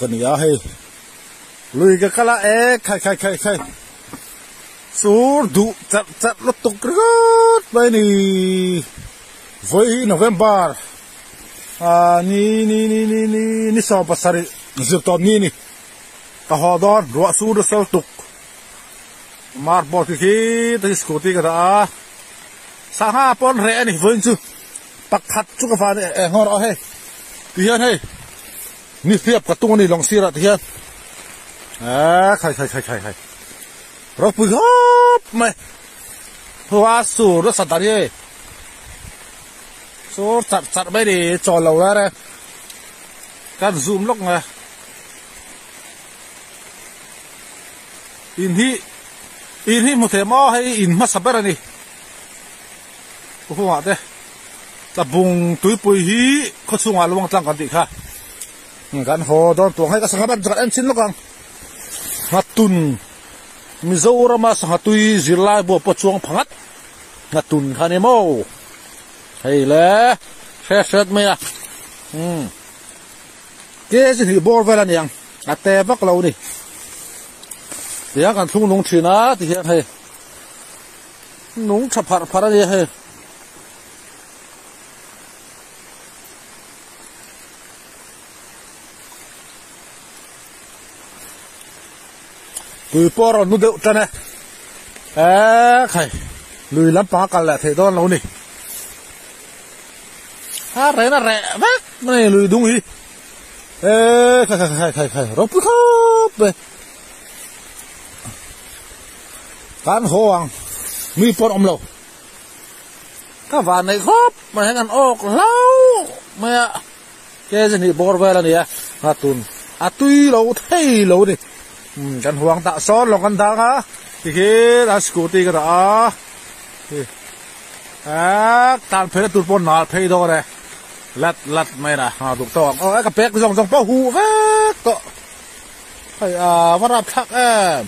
ka ni a hei lui ka kal a e khai khai khai khai sur duh charh charh lutuk ringawt mai a ni vawi hi November ah ni ni ni ni ni ni 17 zirtawp ni a ni ka haw dawn ruah sur nasa lutuk marble khi khi te hi scooty ka dah a sangha pawn reh a ni vawiin chu. Pakhat chu ka van e ngawr a hei ti hian hei ni hriap ka tung a ni lawng sirah ti hian eee khai khai khai khai khai ropui khawp mai hua sur nasa ta ni sur charh charh mai ni chawl lo reng reng kan zoom lawk nge in hi in hi hmu thei maw hei in hmasa ber a ni. Huhungah te tlabung tuipui hi khaw chhungah luang tlang kan tih kha kan haw dawn tuang hei ka sangha ban chu kan en chin lawk ang nghatun Mizorama sangha tui zirlai buah pawh chuang phangat nghatun kha a ni maw hei le hre hret mai a umm ke chi hnih bawr vel a ni ang a te vak lo a ni tihian kan thlung nung thin a tihian hei. Nung tha pharh pharh a nia hei. Tui pawh a rawn nu deuh tan e. Eee khai lui lampang a kal leh theih dawn lo ni. A rehna reh vek mai lui dung hi. Eee khai khai khai khai khai ropui khawp mai. Kan haw ang mi pawh an awm lo ka van neih khawp mai hian an awk hlauh mai a kg hnih bawr vel a ni a nghatun a tui lo thei lo a ni umm kan huang tah sawn lawng kan dang a tikhin a scooty ka dah a eee tan phei na tur pawh nal phei dawn e lat lat mai a ni duh tawk ang aw ka bag zawng zawng pawh huh vek tawh. Hei a va rap thlak em.